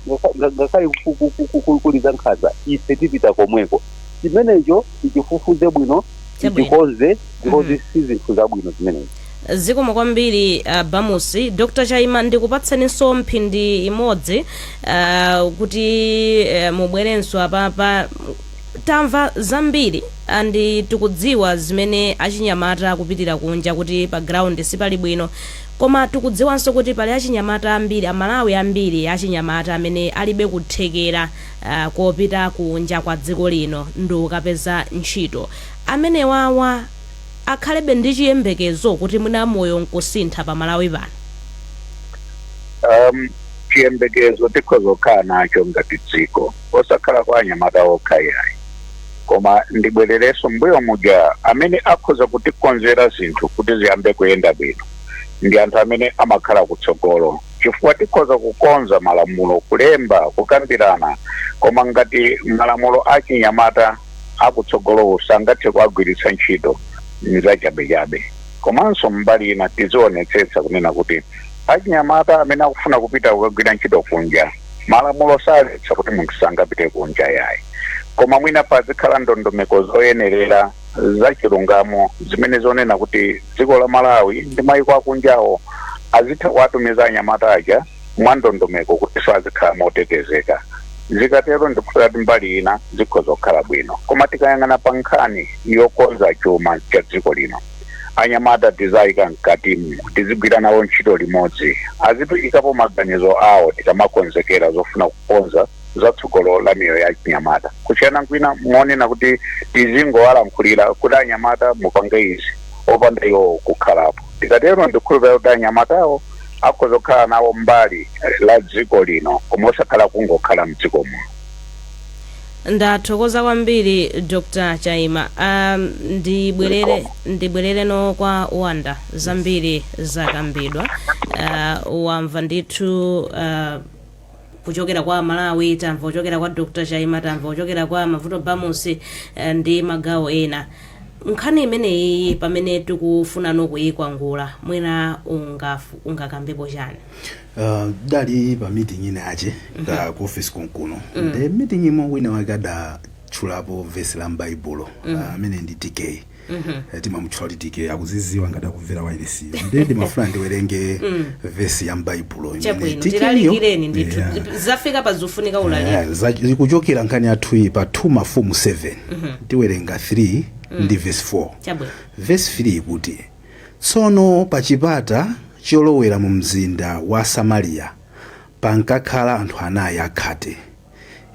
kuli za nkhanza, ife tipita komweko, chimenecho tichifufuze bwino, tichikonze, because si zinthu zabwino zimenezi. Zikomo kwambiri, Bamusi. Dr Chaima, ndikupatseninso mphindi imodzi kuti mubwerenso apapa. Tamva zambiri and tikudziwa zimene achinyamata akupitira kunja, kuti pa ground sipali bwino, koma tikudziwanso kuti pali achinyamata ambiri, Amalawi ambiri achinyamata amene alibe kuthekera kopita kunja kwa dziko lino ndi kukapeza ntchito. Amenewawa Akhalebe ndi chiyembekezo kuti mwina moyo nkusintha pa Malawi pano? Chiyembekezo tikhoza kukhala nacho ngati dziko, osakhala kwa anyamata okha yayi. Koma ndibwererenso mbuyo muja, amene akhoza kutikonzera zinthu kuti ziyambe kuyenda bwino ndi anthu amene amakhala kutsogolo, chifukwa tikhoza kukonza malamulo, kulemba, kukambirana, koma ngati malamulo achinyamata akutsogolowo sangathe kuagwiritsa ntchito, nzachabechabe. Komanso mbali ina tizionetsetsa kunena kuti achinyamata amene akufuna kupita kukagwira ntchito kunja, malamulo saletsa kuti munthu sangapite kunja yayi, koma mwina pazikhala ndondomeko zoyenerera zachilungamo zimene zonena kuti dziko la Malawi ndi mayiko akunjawo azitha kuwatumiza anyamata aja mwa ndondomeko kuti azikhala motetezeka. Zikatero ndikuti mbali ina zikhoza kukhala bwino. Koma tikayang'ana pa nkhani yokonza chuma cha dziko lino, anyamata tizayika mkatimu, tizigwira nawo ntchito limodzi, azitiyikapo maganizo awo tikamakonzekera zofuna kukonza zatsogolo la miyoyo ya chinyamata, kusiyana kwina monena kuti tizingowalankhulira kuti anyamata mupange izi opanda iwo kukhalapo. Tikatero ndikhulupirira kuti anyamatawo akhoza kukhala nawo mbali la dziko lino, koma osakhala kungokhala mdziko muno. Ndathokoza kwambiri, Dr Chaima. Ndibwerere kwa Wanda. Zambiri zakambidwa, wamva ndithu kuchokera kwa Malawi, tamva kuchokera kwa Dr Chaima, tamva kuchokera kwa Mavuto Bamusi ndi magawo ena. Nkhani imeneyi, pamene tikufuna kuyikwangula, mwina ungakambepo chani? Dali pa meeting ina yache ka ku office konkuno, ndi meeting imo wina wake adatchulapo vesi la m'Baibulo, amene ndi TK. Timamutchula kuti TK, akuziziwa ngati akumvera wailesiyo. Ndi ndimafuna ndiwerenge vesi ya m'Baibulo imene Chabwino. TK yo- Tilalikireni ndithu. Yeah. Zafika pazofunika ulaliki. Zikuchokera nkhani yathuyi pa 2 Mafumu 7, tiwerenga 3 ndi verse 4. Chabwino. Verse 3 ikuti, "Tsono pa chipata cholowera mu mzinda wa Samariya pankakhala anthu anayi akhate.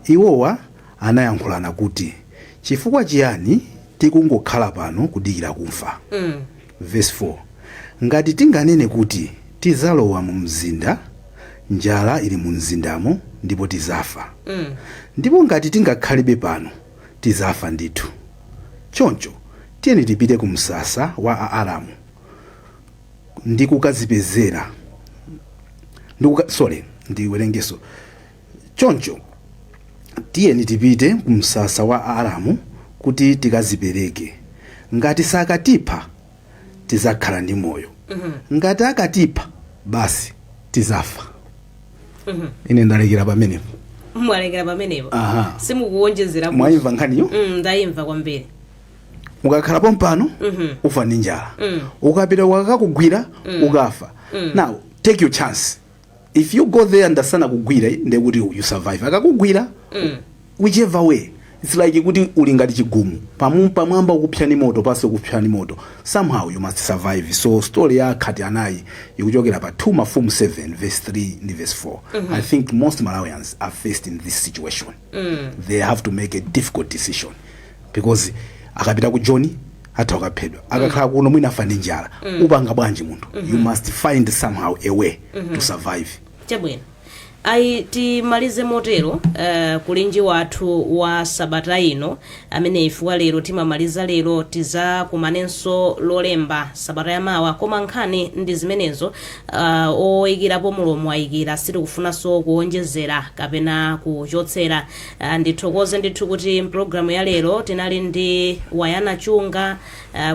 Iwowa anayankhulana kuti, 'Chifukwa chiyani tikungokhala pano kudikira kufa?' Verse 4, 'Ngati tinganene kuti tizalowa mu mzinda, njala ili mu mzindamo ndipo tizafa. Ndipo ngati tingakhalebe pano, tizafa ndithu. Choncho tiyeni tipite ku msasa wa Aaramu ndi kukazipezera sorry, ndiwerengeso. Choncho tiyeni tipite ku msasa wa Aaramu kuti tikazipereke. Ngati sakatipha, tizakhala ndi moyo. Ngati akatipha, basi tizafa.' Ine ndalekera pamenepo." Mwalekera pamenepo? Aha. Simukuwonjezera? Mwayimva nkhaniyo? Ndayimva kwambiri. Ukakhala pompano, ufa ndi njala. Ukapita, ukakakugwira, ukafa. Now take your chance. If you go there and asanakugwire, ndekuti you survive. Akakugwira, whichever way, it's like kuti uli ngati chigumu. Pamwamba ukupsa ni moto, pasi ukupsa ni moto. Somehow you must survive. So story ya akhate anayi ikuchokera pa 2 Mafumu 7 verse 3 ndi verse 4. I think most Malawians are faced in this situation. They have to make a difficult decision because akapita ku Joni atha kukaphedwa, akakhala kuno mwina afa ndi njala. Upanga bwanji munthu? You must find somehow a way to survive. Chabwino, ayi, timalize motero kulinji wathu wa sabata ino amene ifika lero. Timamaliza lero, tizakumanenso Lolemba sabata yamawa. Koma nkhani ndi zimenezo, oyikirapo mulomo ayikira, sitikufunanso kuwonjezera kapena kuchotsera. Ndithokoze ndithu kuti mpulogalamu ya lero tinali ndi Wayana Chunga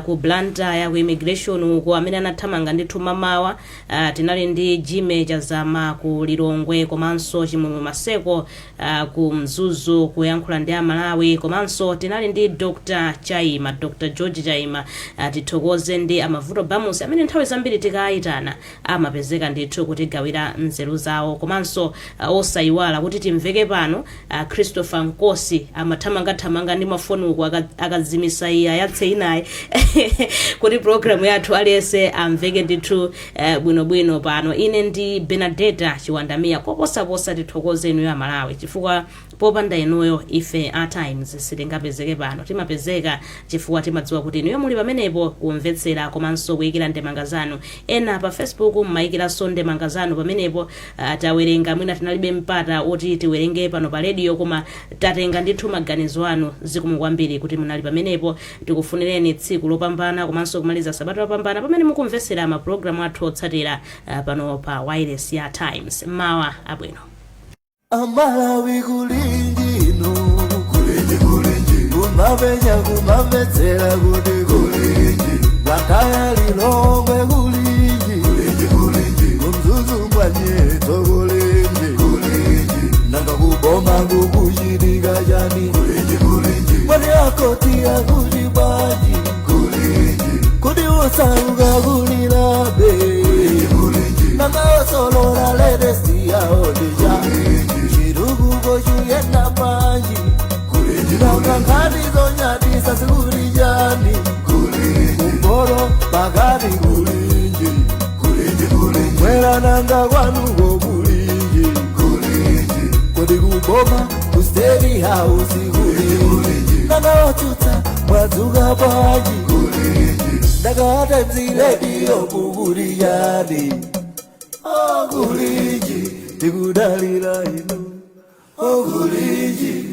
ku Blantyre, ku immigration uko, amene anathamanga ndithu mamawa. Tinali ndi Jime Chazama ku Lilongwe, komanso Chimwemwe Maseko ku Mzuzu kuyankhula ndi Amalawi, komanso tinali ndi Dr Chaima, Dr George Chaima. Tithokoze ndi Amavuto Bamusi amene nthawi zambiri tikayitana amapezeka ndithu kutigawira nzeru zawo, komanso osayiwala kuti timveke pano Christopher Nkosi amathamangathamanga ndi mafoni uku, akazimisa iye ayatse inayi kuti programu yathu aliyense amveke ndithu bwinobwino pano. Ine ndi Benadeta Chiwandamiya. Koposa. Koposaposa tithokoze inuyo Amalawi, chifukwa popanda inuyo ife a Times sitingapezeke pano. Timapezeka chifukwa timadziwa kuti inuyo muli pamenepo kumvetsera komanso kuyikira ndemanga zanu. Ena pa Facebook mmayikiranso ndemanga zanu pamenepo. Tawerenga, mwina tinalibe mpata oti tiwerenge pano pa radio, koma tatenga ndithu maganizo anu. Zikomo kwambiri kuti munali pamenepo. Tikufunireni tsiku lopambana komanso kumaliza sabata lopambana pamene mukumvetsera mapulogalamu athu otsatira pano pa wireless ya Times. Mawa abwino. Amalawi kulinji inu, kulinji kulinji, kumapenya kumamvetsera kuti kulinji, Blantyre, Lilongwe kulinji, kulinji kulinji, kuMzuzu mwanyetso kulinji, kulinji, nanga kuboma kukuchitika chani, kulinji kulinji, mwati akoti akuti bwanji, kulinji, kuti usauka kulilabe, kulinji kulinji, nanga osolola latest yaonija, chitukuko chuyenda panji, nanga nkhani zonyadisa zikuli chani, kumporo pakati kulinji, mwera nanga kwanuko kulinji, kodi kuboma ku State House kulinji, nanga otsutsa mwadzuka bwanji, nanga Times Radio kukuli chani, okulinji, tikudalira inu, okulinji.